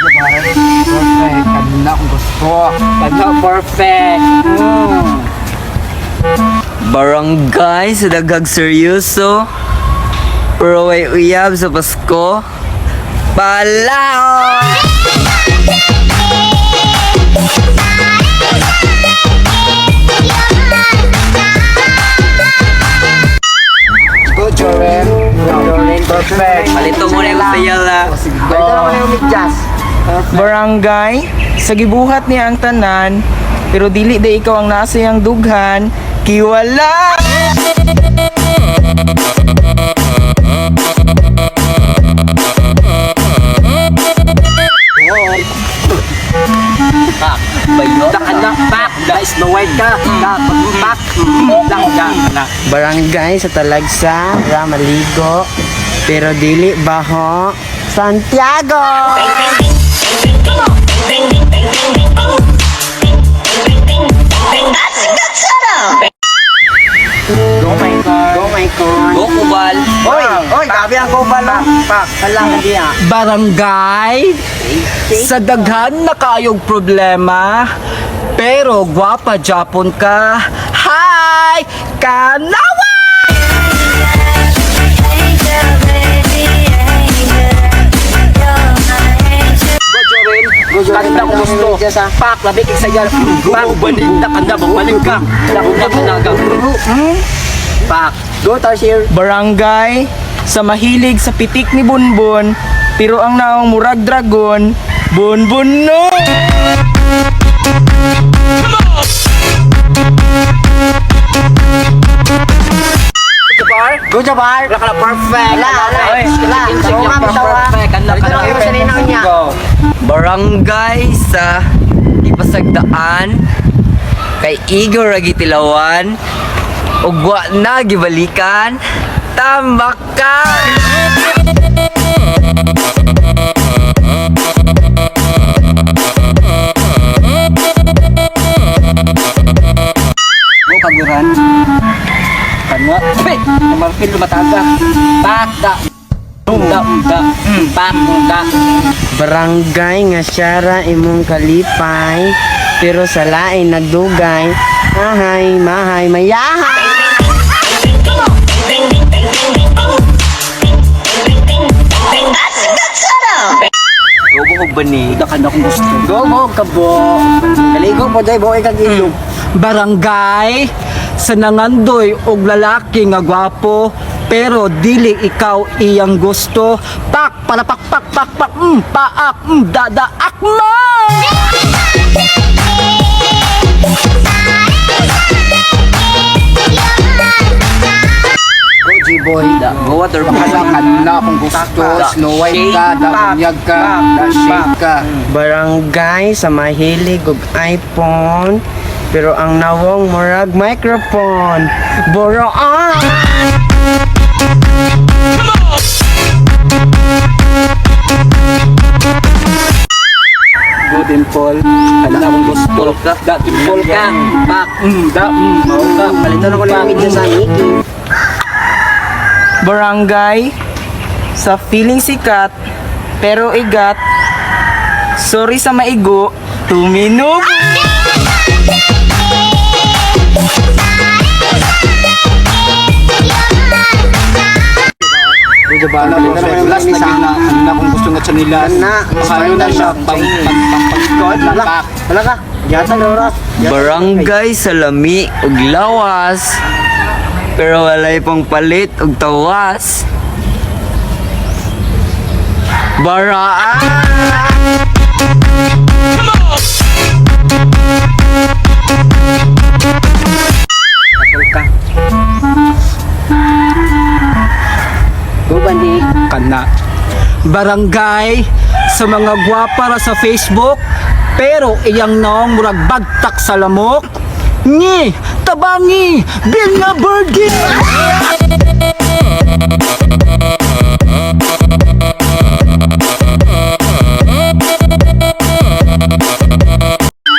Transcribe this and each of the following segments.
Perfect. Kana akong gusto. Kana perfect. Barangay sa daghag seryoso, pero way uyab sa Pasko. Palao! Go, Joren. Go, Joren. Perfect. Palito mo na yung sayala. Go. Barangay, sa gibuhat niya ang tanan, pero dili day ikaw ang nasa iyang dughan, kiwala! Da ka na. Pak. Da Snow White ka. Da. Pak. Da. Da. Da. Barangay sa Talagsa, Ramaligo, pero dili baho, Santiago! Go, my God. Go, my con. Go, Kubal! Oy, oy, gabi ang kubal. Pak, hala, hindi ah. Barangay, sa daghan na kayong problema, pero gwapa Japon ka. Hi! Kanawa! Go, Joren. Go, Joren. Kanda ko gusto. Pak, labi kay sayal. Pak, balinda ka na, babalik ka. Ka na, Pak. Go, Tarsier. Barangay, sa mahilig sa pitik ni Bunbun, pero ang naong murag dragon, Bunbun no! Go, Jabar. Wala ka na perfect. Wala, wala. Wala. Wala. Perfect. Kanda ka na. Go. Barangay sa Ipasagdaan kay Igor Ragitilawan ug wa na gibalikan tambakan. Go kaguran. Kanwa. Pe, marpil lumataga. Pak da. Da da. Pak da. Barangay nga siyara imong kalipay, pero sa lain nagdugay, ahay, mahay, mayahay! Go ko bani. Da ka na kung gusto. Go, go, kabo. Kaligo po, day, buhay kag ilog. Barangay sa nangandoy og lalaki nga gwapo pero dili ikaw iyang gusto. Pak para pak pak pak pak paak da da akma. Go, G-boy. Go water. Hala ka na kung gusto, Snow White ka, da bunyag ka, da shade ka. Barangay sa mahilig og iPhone, pero ang nawong murag microphone. Boroan! Go dimple. Hala kung gusto. Da dimple ka. Pak da mao ka. Palitan ako ng media sa Nikki. Barangay, sa feeling sikat, pero igat, sorry sa maigo, tuminog! Hala perfect. Last na gid na, na kung gusto nga chanilas. Na. Makayo na siya, pang pang pang pang pang pak. Wala ka. Yata oras. Barangay sa lami ug lawas pero walay pang palit ug tawas. Baraan! Go, Bandi. Kana. Barangay sa mga gwapa ra sa Facebook pero iyang naong murag bagtak sa lamok. Ngi, tabangi, Bilna Birdie.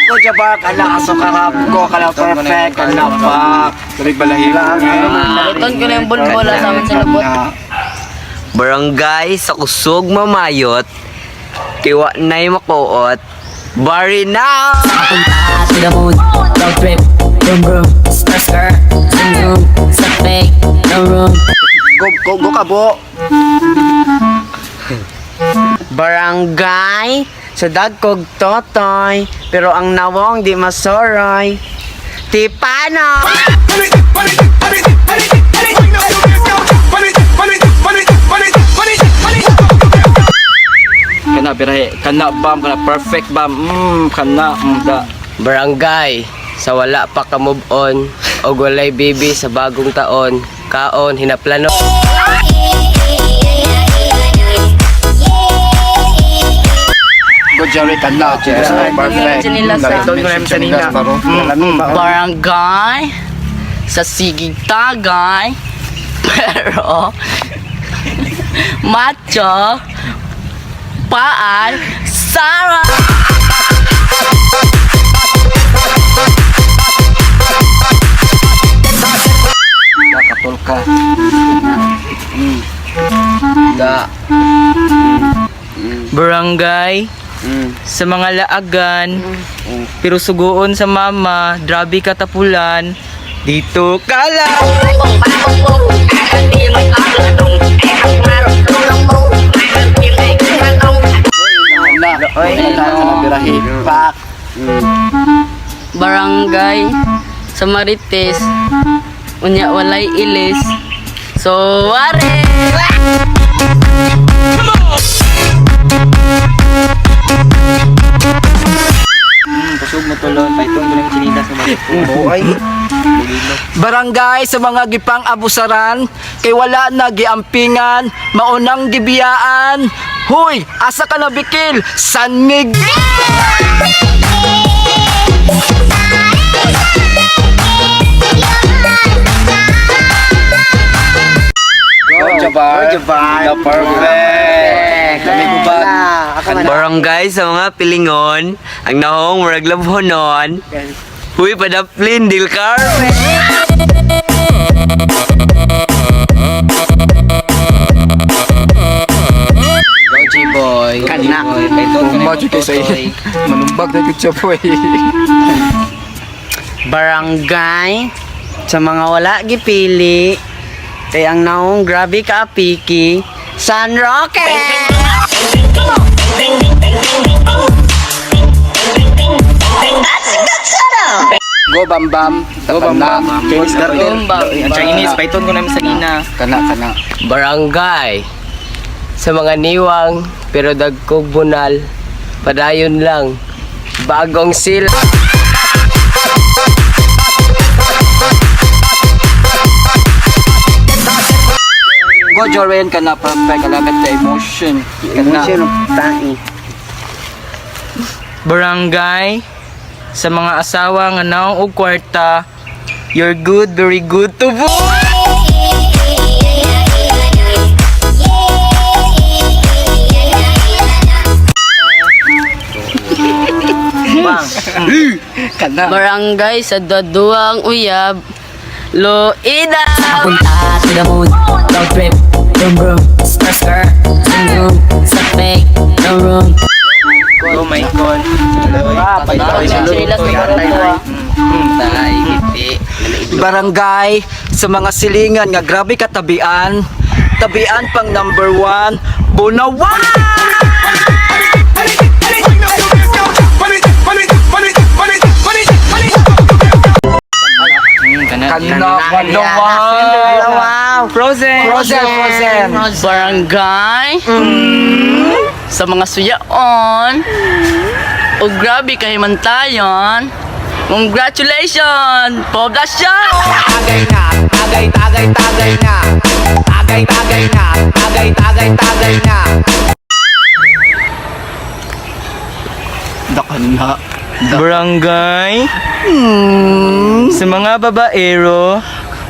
Go, Jabar. Kala, aso karap ko. Kala, perfect. Kala, pa. Sabi balahibo. Palitan ko na yung bulbola sa amin sa labot. Barangay sa kusog mamayot Tiwa na'y makuot. Bari na! To the moon, road trip, vroom vroom, skirt skirt, zoom zoom, sa fake, no room. Go, go, go ka, bo. Barangay sa dagkog totoy, pero ang nawong di masoroy. Tipano! Kana birahe, kana bam, kana perfect bam. Kana da. Barangay sa wala pa ka move on og walay baby sa bagong taon, kaon hinaplano. Go Jerry, kana. Gusto, perfect. Paiton ko na yung sanina. Barangay sa sigig tagay, pero macho paan Sarah. Katol ka. Da. Barangay sa mga laagan, pero suguon sa mama, grabe katapulan. Dito ka lang. Kana, kana, kana birahe. Pak. Barangay sa Marites, unya walay ilis. So ware. Kusog mo tulon, paiton ko na yung chinilas sa mga. Barangay sa mga gipang abusaran kay wala na giampingan, maunang gibiyaan. Huy, asa ka na bikil? San Miguel! Go Jabar. Go, Jabar. The perfect. Kami ko ba? Barangay sa mga pilingon, ang nahong murag labhonon. Huy, padaplin, Del Carmen! Go G-boy. Kana. Macho kay sa Manumbag na gyud siya boy. Barangay sa mga wala gipili, kay ang naong grabe ka apiki, San Roque! Go Bam Bam. Go Bam Bam. Chinese garden. Ang Chinese, paiton ko na yung sanina. Kana, kana. Barangay sa mga niwang pero dagkog bunal, padayon lang bagong sila. Go Joren, kana perfect. I love it, the emotion. Kana. Barangay sa mga asawa nga naong og kwarta, you're good, very good to boy. Kana. Barangay sa daduang uyab, Loida. Punta to the moon, road trip, vroom vroom, skirt skirt, zoom zoom, sa fake, no room. Oh my God. Barangay sa mga silingan nga grabe katabian. Tabian pang number one, Bunawan! Kana, kana. Wow! Frozen. Frozen, Frozen. Barangay sa mga suyaon o grabe kahimantayon. Congratulations! Poblasyon! Tagay na, tagay, tagay, tagay na. Tagay, tagay na, tagay, tagay, tagay na. Da kana. Barangay sa mga babaero,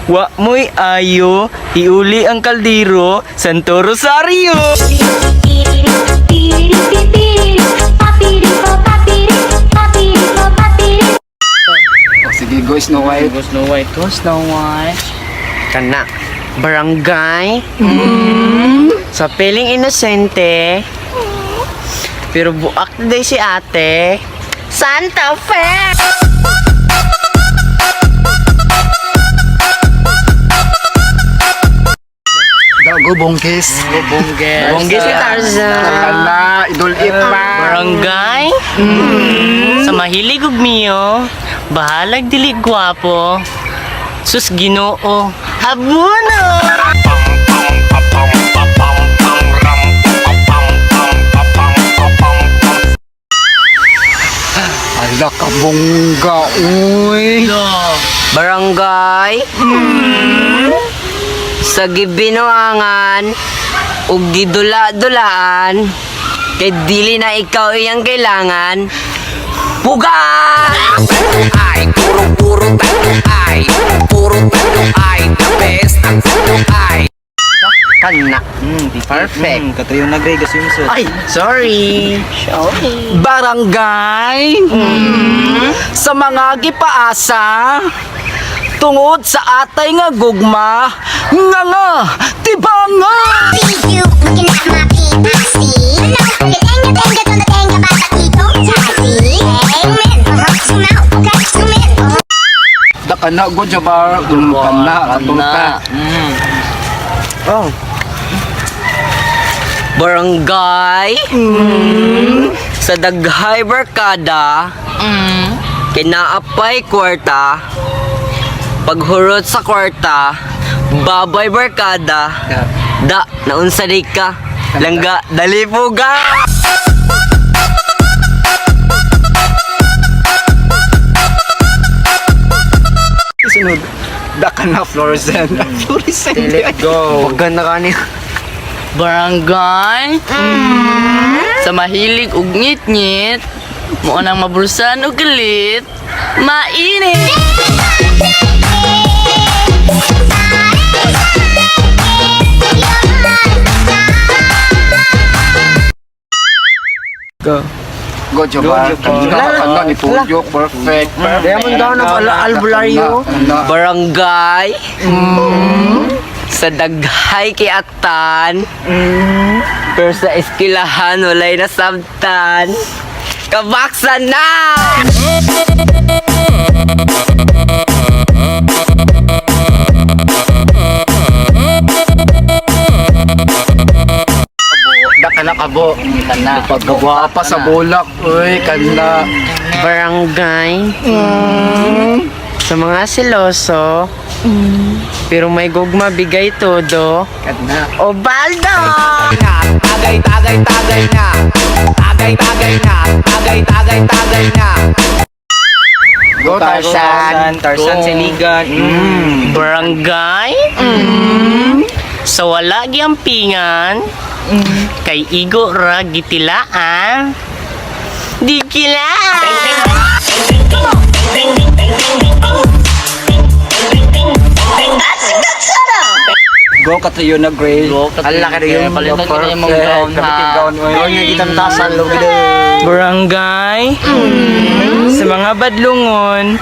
wa mo'y ayo, iuli ang kaldero, Santo Rosario. Oh, sige, go Snow White. Go Snow White. Go Snow White. Kana. Barangay sa piling inosente, Pero buak na day si ate. Santa Fe! Go bongkis. Go bongkis. Bongkis si Tarzan. Kana, idol ipa. Barangay? Sa mahilig og miyo, bahalag dili gwapo. Sus Ginoo, habuno. Ala ka bongga, uy. Barangay. Sa gibinuangan ug gidula-dulaan kay dili na ikaw iyang kailangan. Puga! Ay, puro-puro tayo ay. Puro tayo ay. The best ang tayo ay. Kana. Perfect. Katriyo na gray swimsuit. Ay, sorry. Barangay, sa mga gipaasa tungod sa atay nga gugma nga nga tibanga. You looking at my PIC. No, tenga, tenga, donde tenga, papatito, taxi. Hey, man, zoom out, okay, zoom in. Da kana go jabar, kana katong ka. Oh. Barangay. Sa daghay barkada. Kinaapay kwarta. Paghurot sa kwarta. Babay barkada. Da, naunsa di ka. Langga, dali puga. Sunod. Da kana fluorescent. Fluorescent. Let go. Paganda ka niya. Barangay? Sa mahilig og ngit-ngit, mo nang mabulsan og galit, mainit! Go. Go jabar. Kana kana ni Tuyok perfect. Diamond daw na pala albularyo. Kana. Barangay. Sa daghay kiatan. Pero sa eskilahan, walay nasabtan. Kabaksa na! Da kana kabo. Kana. Pagkagwapa sa bulak, uy, kana. Barangay. Sa mga siloso. Pero may gugma bigay todo. Kana. Obaldo! Tagay, tagay, tagay na. Tagay, tagay na. Tagay, tagay, tagay na. Go Tarzan. Tarzan, Tarzan Siligan. Barangay? Sa wala giampingan, kay igo ra gitilaan. Dikilaan! Go Katriyo na gray. Go, Ala ka rin yung Palitan ka na yung mong gown, ha? Gown, oy. Gown nga gitamtasan, lugi Barangay. Sa mga badlungon,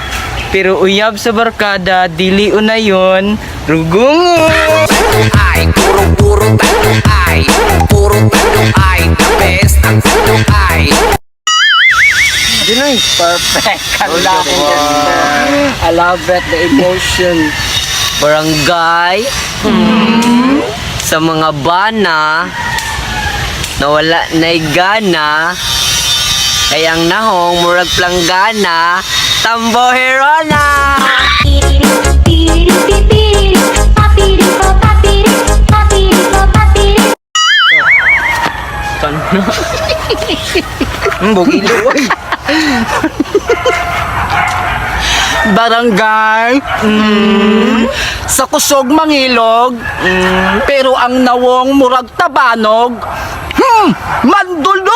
pero uyab sa barkada, dili unayon, rugungon. Ay, puro-puro tayo ay. Puro tayo ay. The best ang tayo ay. Perfect. Kala. I love it, the emotion. Barangay. Sa mga bana na wala na'y gana, kay ang nahong murag planggana, Tamboherona! Barangay, sa kusog mangilog, pero ang nawong murag tabanog, mandulog!